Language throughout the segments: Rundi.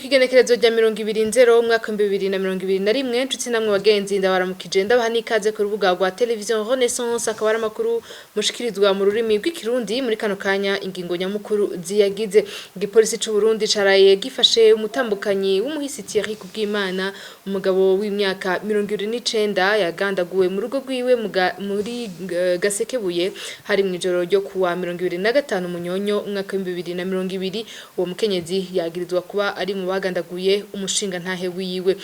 Kw'igenekerezo rya 20 Nzero umwaka 2021, nshuti namwe bagenzi, ndabaramukije, ndabaha n'ikaze ku rubuga rwa Television Renaissance. Akaba ari amakuru mushikirizwa mu rurimi rw'Ikirundi. Muri kano kanya, ingingo nyamukuru ziyagize: igipolisi c'u Burundi caraye gifashe umutambukanyi w'umuhisi Thierry Kubwimana, umugabo w'imyaka 29 yagandaguwe mu rugo rwiwe muri Gasekebuye, hari mw'ijoro ryo kuwa 25 Munyonyo umwaka wa 2020. Uwo mukenyezi yagirizwa kuba ari mu bagandaguye umushinga ntahe wiwe.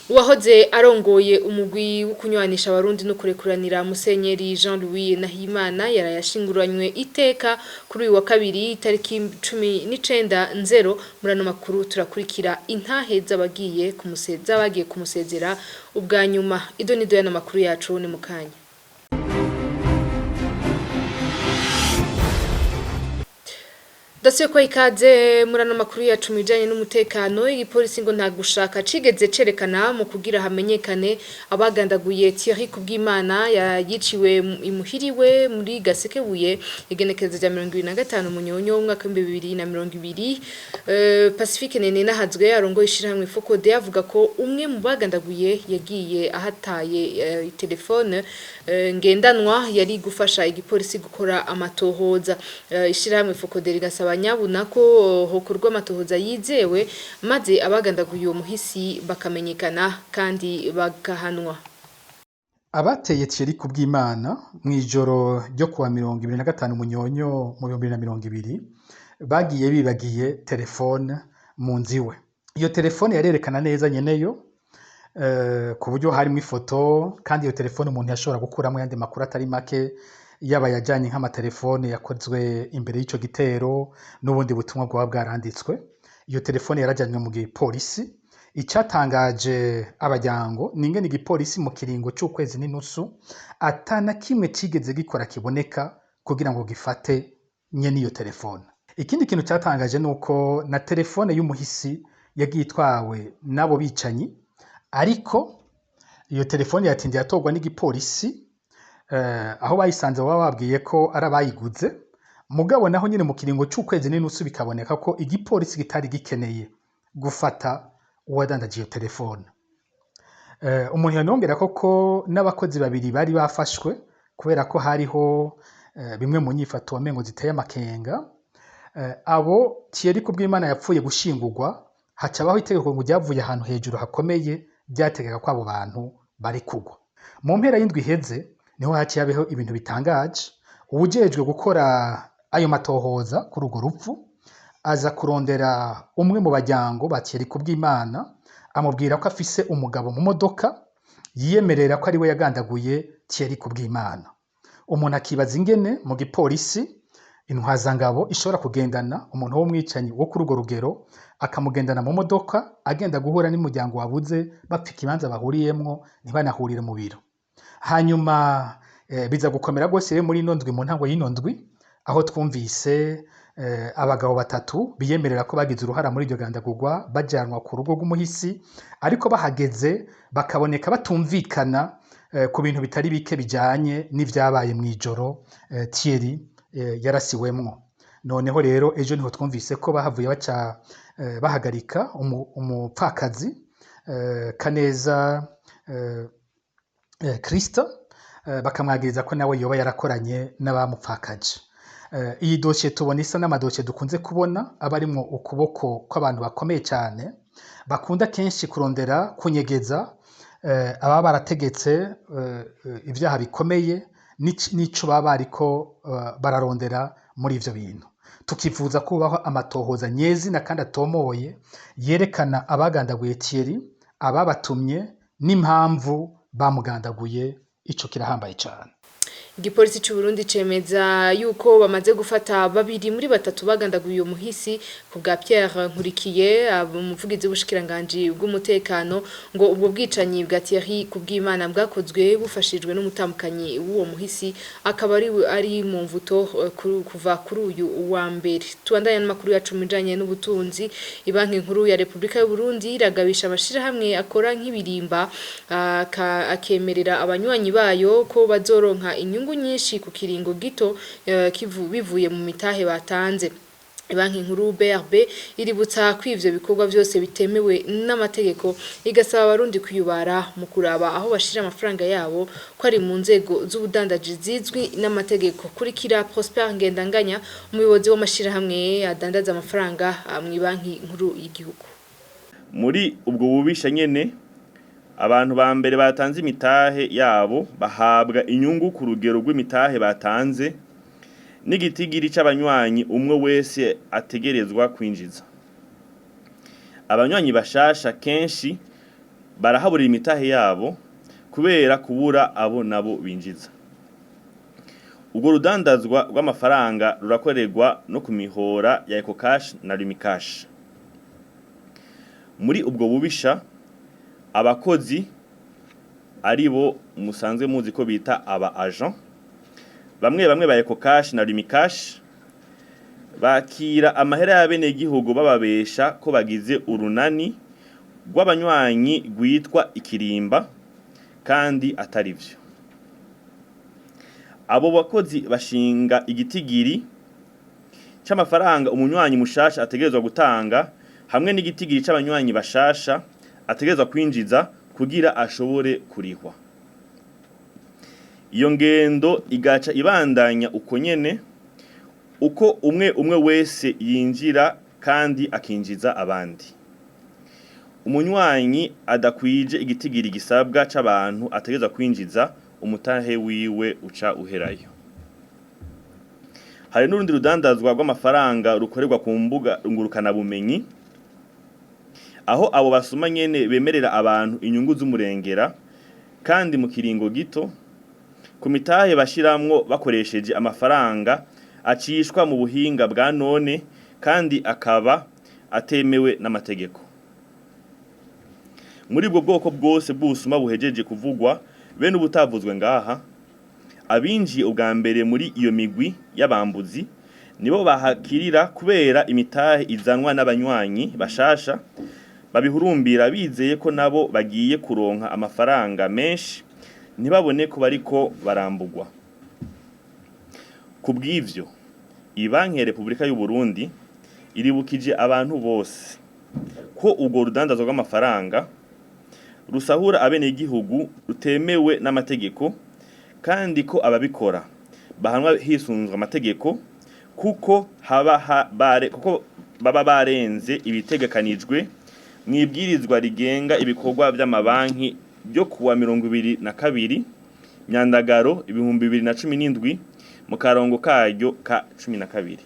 Uwahoze arongoye umugwi wo kunywanisha Abarundi no kurekuranira, Musenyeri Jean Louis Nahimana, yarayashinguranywe iteka kuri uyu wa kabiri itariki 19 Nzero. Muri ano makuru turakurikira intahe z'abagiye kumusezera ubwa nyuma. Ido nido y'ano makuru yacu ni mukanya. Dasiyo ko ikaze muri ano makuru yacu mu bijanye n'umutekano. Igipolisi ngo nta gushaka cigeze cerekana mu kugira hamenyekane abagandaguye Thierry Kubwimana yiciwe imuhiriwe muri Gasekebuye igenekerezo rya 25 Munyonyo umwaka wa 2020. Pacifique Nene Nahazwe arongoye ishirahamwe Focode avuga ko umwe mu bagandaguye yagiye ahataye telefone ngendanwa yari gufasha igipolisi gukora amatohoza. Ishirahamwe Focode rigasaba nyabuna ko hokorwa amatohoza yizewe, maze abagandaguye uwo muhisi bakamenyekana kandi bagahanwa. Abateye Thierry Kubwimana mw'ijoro ryo kuwa 25 Munyonyo mu 2020 bagiye bibagiye telefone mu nzu iwe. Iyo telefone yarerekana neza nyeneyo, ku buryo harimwo ifoto, kandi iyo telefone umuntu yashobora gukuramwo ayandi makuru atari make, yaba yajanye nk'amatelefone yakozwe imbere y'ico gitero n'ubundi butumwa bwoba bwaranditswe. Iyo telefone yarajanywe mu gipolisi. Icatangaje abaryango ni ingene igipolisi mu kiringo c'ukwezi n'inusu ata na kimwe cigeze gikora kiboneka kugira ngo gifate nyene iyo telefone. Ikindi kintu catangaje nuko na telefone y'umuhisi yagiye itwawe n'abo bicanyi, ariko iyo telefone yatinze yatorwa n'igipolisi, aho bayisanze baba babwiye ko ari abayiguze, mugabo naho nyene mu kiringo c'ukwezi n'inusu bikaboneka ko igipolisi kitari gikeneye gufata uwadandaje iyo telefone. Umuntu yanongerako ko n'abakozi babiri bari bafashwe kubera ko hariho bimwe mu nyifato wamengo ziteye amakenga. Abo Thierry Kubwimana yapfuye gushingurwa, hacabaho itegeko ngo ryavuye ahantu hejuru hakomeye ryategeka ko abo bantu bari kugwa. Mu mpera y'indwi iheze niho haciye habeho ibintu bitangaje. Uwujejwe gukora ayo matohoza kuri urwo rupfu aza kurondera umwe mu baryango ba Thierry Kubwimana, amubwira ko afise umugabo mu modoka yiyemerera ko ari we yagandaguye Thierry Kubwimana. Umuntu akibaza ingene mu gipolisi intwazangabo ishobora kugendana umuntu w'umwicanyi wo kuri urwo rugero, akamugendana mu modoka agenda guhura n'umuryango wabuze, bapfa ikibanza bahuriyemwo ntibanahurire mu biro. Hanyuma biza gukomera rwose rero muri ino ndwi, mu ntango y'ino ndwi, aho twumvise abagabo batatu biyemerera ko bagize uruhara muri iryo gandagurwa bajanwa ku rugo rw'umuhisi, ariko bahageze bakaboneka batumvikana ku bintu bitari bike bijanye n'ivyabaye mw'ijoro Thierry yarasiwemwo. Noneho rero ejo niho twumvise ko bahavuye baca bahagarika umupfakazi Kaneza Kristo, bakamwagiriza ko nawe yoba yarakoranye n'abamupfakaje. Iyi dosiye tubona isa n'amadosiye dukunze kubona aba arimwo ukuboko kw'abantu bakomeye cyane, bakunda kenshi kurondera kunyegeza ababa barategetse ibyaha bikomeye n'ico baba bariko bararondera muri ivyo bintu. Tukifuza kubaho amatohoza nyezina kandi atomoye yerekana abagandaguye Thierry, ababatumye n'impamvu bamugandaguye. Ico kirahambaye cane. Igipolisi c'u Burundi cemeza yuko bamaze gufata babiri muri batatu bagandaguye uwo muhisi. Ku bwa Pierre Nkurikiye, umuvugizi w'ubushikiranganji bw'umutekano, ngo ubwo bwicanyi bwa Thierry Kubwimana bwakozwe bufashijwe n'umutambukanyi w'uwo muhisi, akaba ari mu mvuto kuva kuri uyu wa mbere. Tubandanye n'amakuru yacu mu bijanye n'ubutunzi. Ibanki Nkuru ya Repubulika y'u Burundi iragabisha amashirahamwe akora nk'ibirimba, akemerera abanywanyi bayo ko bazoronka inyungu nyinshi ku kiringo gito bivuye mu mitahe batanze. Banki nkuru BRB iributsa ko ivyo bikorwa vyose bitemewe n'amategeko, igasaba abarundi kwiyubara mu kuraba aho bashira amafaranga yabo ko ari mu nzego z'ubudandaji zizwi n'amategeko. Kurikira Prosper Ngendanganya, umuyobozi w'amashirahamwe adandaza amafaranga mw'ibanki nkuru y'igihugu. Muri ubwo bubisha nyene, abantu ba mbere batanze imitahe yabo bahabwa inyungu ku rugero rw'imitahe batanze n'igitigiri c'abanywanyi umwe wese ategerezwa kwinjiza. Abanywanyi bashasha kenshi barahaburira imitahe yabo kubera kubura abo nabo binjiza. Urwo rudandazwa rw'amafaranga rurakorerwa no ku mihora ya EcoCash na Lumicash. Muri ubwo bubisha, abakozi aribo musanzwe muzi ko bita aba agent bamwe bamwe ba EcoCash na Lumicash bakira amahera y'abenegihugu bababesha ko bagize urunani rw'abanywanyi rwitwa Ikirimba kandi atari vyo. Abo bakozi bashinga igitigiri c'amafaranga umunywanyi mushasha ategerezwa gutanga hamwe n'igitigiri c'abanywanyi bashasha ategerezwa kwinjiza kugira ashobore kurihwa. Iyo ngendo igaca ibandanya uko nyene, uko umwe umwe wese yinjira kandi akinjiza abandi. Umunywanyi adakwije igitigiri gisabwa c'abantu ategerezwa kwinjiza, umutahe wiwe uca uherayo. Hari n'urundi rudandazwa rw'amafaranga rukorerwa ku mbuga ngurukanabumenyi, aho abo basuma nyene bemerera abantu inyungu z'umurengera kandi mu kiringo gito ku mitahe bashiramwo bakoresheje amafaranga acishwa mu buhinga bwa none kandi akaba atemewe n'amategeko. Muri ubwo bwoko bwose bw'ubusuma buhejeje kuvugwa bene ubutavuzwe ngaha, abinjiye ubwa mbere muri iyo migwi y'abambuzi nibo bahakirira kubera imitahe izanwa n'abanywanyi bashasha babihurumbira bizeye ko nabo bagiye kuronka amafaranga menshi, ntibabone ko bariko barambugwa. Ku bw'ivyo, Ibanki ya Repubulika y'u Burundi iribukije abantu bose ko urwo rudandazwa rw'amafaranga rusahura abenegihugu rutemewe n'amategeko kandi ko ababikora bahanwa hisunzwe amategeko, kuko haba bare kuko baba barenze ibitegekanijwe mw'ibwirizwa rigenga ibikorwa vy'amabanki ryo kuwa 22 Myandagaro 2017 mu karongo karyo ka 12.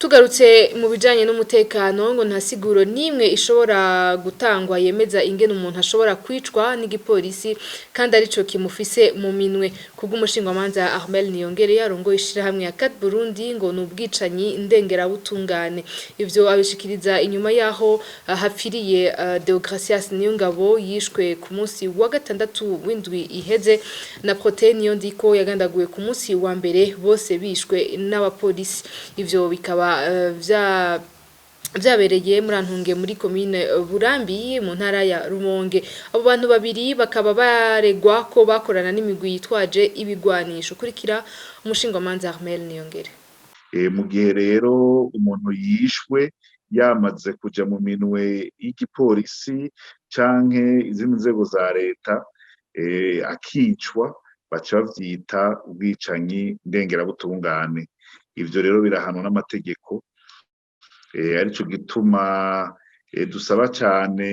Tugarutse mu bijanye n'umutekano, ngo nta siguro nimwe ishobora gutangwa yemeza ingene umuntu ashobora kwicwa n'igipolisi kandi arico kimufise mu minwe. Kubw'umushingwamanza Armel Niyongere yarongoye ishirahamwe ya Cat Burundi, ngo ni ubwicanyi ndengerabutungane. Ivyo abishikiriza inyuma yaho hapfiriye Deogracias Niyongabo yishwe ku munsi wa gatandatu w'indwi iheze na Protais Niyondiko yagandaguwe ku munsi wa mbere, bose bishwe n'abapolisi. Ivyo bikaba vyabereye muri Antunge muri komine Burambi mu ntara ya Rumonge. Abo bantu babiri bakaba baregwa ko bakorana n'imigwi yitwaje ibigwanisho. Kurikira umushingwamanza Armel Niyongere. Mu gihe rero umuntu yishwe yamaze kuja mu minwe y'igipolisi canke izindi nzego za leta, akicwa, baca bavyita ubwicanyi ndengerabutungane. Ivyo rero birahanwa n'amategeko, arico gituma dusaba cane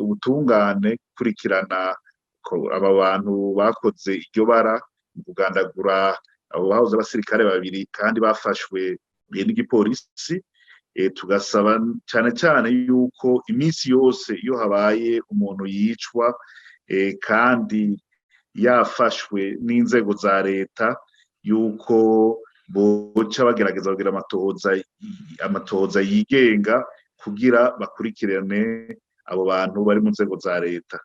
ubutungane gukurikirana aba bantu bakoze iryo bara mu kugandagura abo bahoze abasirikare babiri kandi bafashwe n'igipolisi. Tugasaba cane cane yuko iminsi yose iyo habaye umuntu yicwa kandi yafashwe n'inzego za leta, yuko boca bagerageza kugira amatohoza yigenga kugira bakurikirane abo bantu bari mu nzego za leta.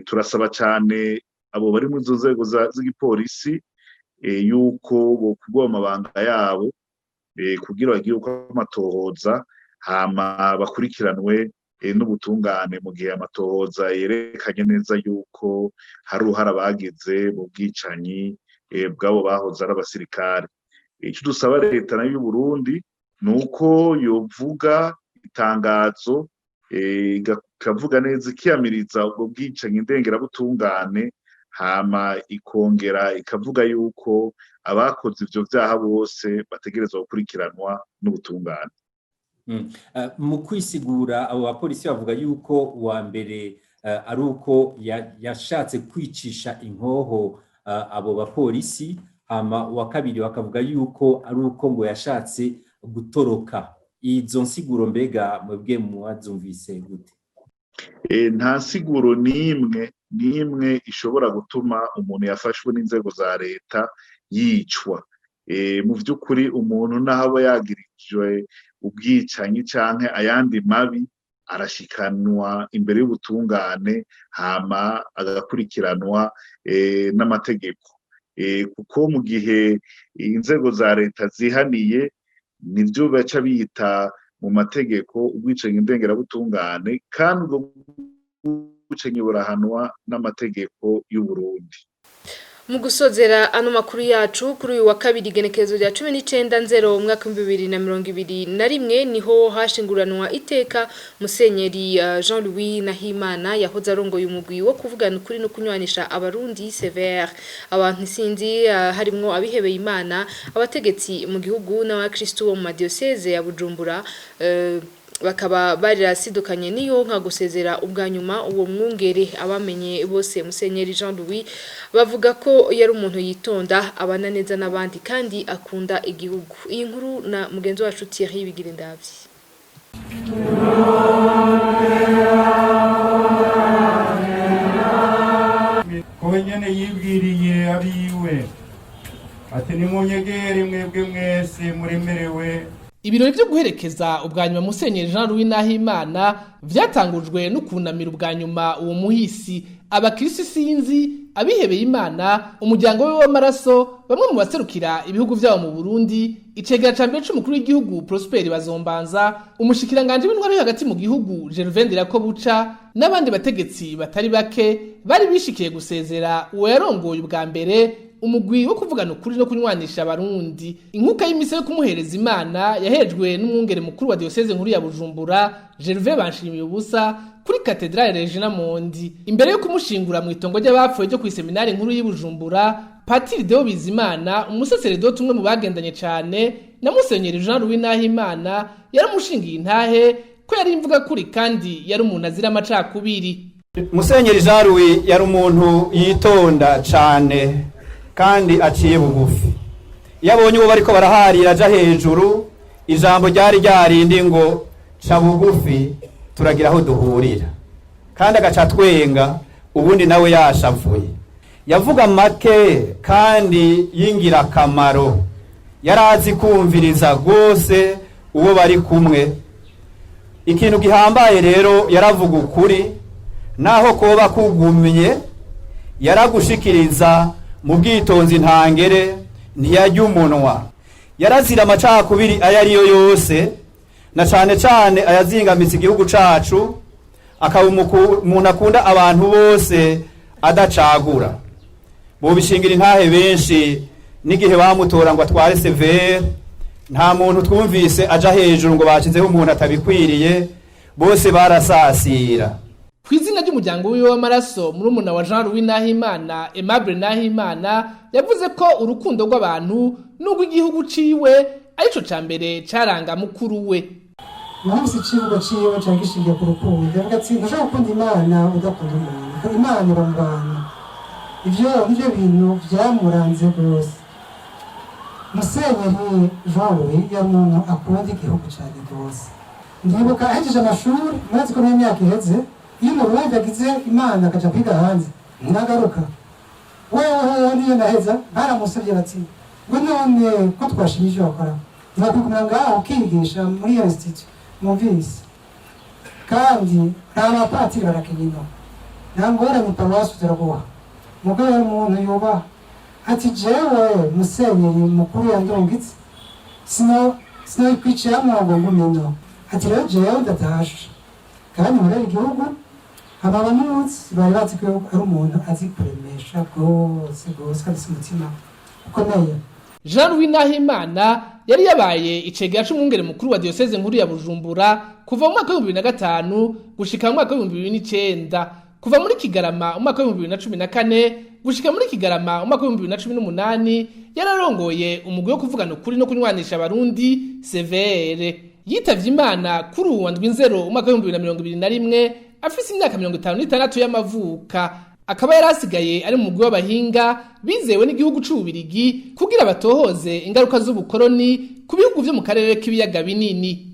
Turasaba cane abo bari mu nzego z'igipolisi yuko bokugwa amabanga yabo kugira bagire uko amatohoza, hama bakurikiranwe n'ubutungane mu gihe amatohoza yerekanye neza yuko hari uruhara bagize mu bwicanyi bw'abo bahoze ari abasirikare. Ico dusaba leta nayo y'u Burundi Ni uko yovuga itangazo, ikavuga neza ikiyamiriza ubwo bwicanyi ndengerabutungane, hama ikongera ikavuga yuko abakoze ivyo vyaha bose bategerezwa gukurikiranwa n'ubutungane. Mu kwisigura, abo bapolisi bavuga yuko uwa mbere ari uko yashatse kwicisha inkoho abo bapolisi, hama uwa kabiri bakavuga yuko ari uko ngo yashatse gutoroka. Izo nsiguro mbega mwebwe mwazumvise gute? Nta nsiguro n'imwe n'imwe ishobora gutuma umuntu yafashwe n'inzego za leta yicwa. Mu vy'ukuri, umuntu naho aba yagirijwe ubwicanyi canke ayandi mabi, arashikanwa imbere y'ubutungane, hama agakurikiranwa n'amategeko, kuko mu gihe inzego za leta zihaniye, nivyo baca bita mu mategeko ubwicanyi ndengerabutungane, kandi ubwo bwicanyi burahanwa n'amategeko y'Uburundi. Mu gusozera ano makuru yacu, kuri uyu wa kabiri, igenekerezo rya 19 nzero umwaka 2021, niho hashinguranwa iteka Musenyeri Jean Louis Nahimana, yahoze arongoye umugwi wo kuvugana ukuri no kunywanisha Abarundi, CVR. Abantu isinzi, harimwo abihebeye Imana, abategetsi mu gihugu n'abakristu bo mu madiocese ya Bujumbura, bakaba barirasidukanye niyo nka gusezera ubwa nyuma uwo mwungere. Abamenye bose Musenyeri Jean Louis bavuga ko yari umuntu yitonda, abana neza n'abandi kandi akunda igihugu. Iyi nkuru na mugenzi wacu Thierry Bigirindavyi. Ko wenyene yibwiriye abiwe ati: "Nimunyegere mwebwe mwese muremerewe." Ibirori vyo guherekeza ubwa nyuma Musenyeri Jean Louis Nahimana vyatangujwe no kunamira ubwa nyuma uwo muhisi. Abakirisi sinzi, abihebeye Imana, umuryango we w'amaraso, bamwe mu baserukira ibihugu vyabo mu Burundi, icegera ca mbere c'umukuru w'igihugu Prosper Bazombanza, umushikiranganje w'intwaro yo hagati mu gihugu Gervais Ndirakobuca n'abandi bategetsi batari bake bari bishikiye gusezera uwo yarongoye ubwa mbere umugwi wo kuvugana ukuri no kunywanisha Abarundi. Inkuka y'imise yo kumuhereza Imana yahejwe n'umwungere mukuru wa diocèse nkuru ya Bujumbura Gervais Banshimiye ubusa kuri Katedrale Regina Mundi. Imbere yo kumushingura mu itongo ry'abapfuye ryo kw'iseminari nkuru y'i Bujumbura, Patiri Deo Bizimana, umusaseredoti umwe mu bagendanye cane na Musenyeri Jean Louis Nahimana, yaramushingiye intahe ko yari imvuga kuri kandi yari umuntu azira amacakubiri. Musenyeri Jean Louis yari umuntu yitonda cane kandi aciye bugufi. Iyo abonye uwo bariko baraharira aja hejuru, ijambo ryari ryarindi ngo: "Ca bugufi, turagira aho duhurira." Kandi agaca twenga, ubundi nawe yashavuye. Yavuga make kandi y'ingirakamaro. Yari azi kumviriza rwose uwo bari kumwe. Ikintu gihambaye rero, yaravuga ukuri naho koba kugumye, yaragushikiriza mu bwitonzi ntangere, ntiyajya umunwa. Yarazira amacakubiri ayo ariyo yose, na cane cane ayazingamitse igihugu cacu. Akaba umuntu akunda abantu bose adacagura. Bobishingira intahe benshi. N'igihe bamutora ngo atware CVR, nta muntu twumvise aja hejuru ngo bashizeho umuntu atabikwiriye, bose barasasira. Ku izina ry'umuryango wiwe w'amaraso, murumuna wa Jean Louis Nahimana, Aimable Nahimana, yavuze ko urukundo rw'abantu n'urw'igihugu ciwe arico ca mbere caranga mukuru we. Numvise icivugo ciwe cari gishingiye ku rukundo. Yavuga ati: "Ntushobora gukunda Imana udakunda umuntu, kuko Imana iba mu bantu." Ivyo nivyo bintu vyamuranze rwose. Musenyeri Jean Louis yari umuntu akunda igihugu cane rwose. Ndibuka ahejeje amashuri, murazi ko n'imyaka iheze, iyo Umurundi agize Imana akaja kwiga hanze ntagaruka. Wewe niyo naheza, baramusabye bati: "Ngo none ko twashimye ivyo wakora, ntibakwigumira ngaho ukigisha muri iyo institut mwumvise? Kandi nta bapatiri barakenya ino, nta ngorane, paruwasi turaguha." Mugabo yari umuntu yubaha, ati: "Jewe musenyeri mukuru yandungitse, sino sinokwicaramwo ngo ngume ino." Ati: "Rero jewe ndatashe kandi nkorera igihugu." Aba bamuzi bari bazi ko ari umuntu azi kuremesha rwose rwose, kandi si umutima ukomeye. Jean Louis Nahimana Yari yabaye icegera c'umwungere mukuru wa diyoseze nkuru ya Bujumbura kuva mu mwaka w'2005 gushika mu mwaka w'2009, kuva muri Kigarama umwaka w'2014 gushika muri Kigarama umwaka w'2018. Yararongoye umugwi wo kuvugana ukuri no kunywanisha Abarundi, CVR. Yitavye Imana kuri uwa 7 Nzero umwaka w'2021, afise imyaka 56 y'amavuka. Akaba yari asigaye ari mu mugwi w'abahinga bizewe n'igihugu c'Ububirigi kugira batohoze ingaruka z'ubukoroni ku bihugu vyo mu karere k'ibiyaga binini.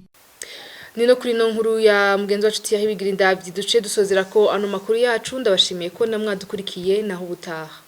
Ni no kuri no nkuru ya mugenzi wacu Thierry Bigirindavyi duce dusozera ko ano makuru yacu. Ndabashimiye ko namwadukurikiye, naho ubutaha.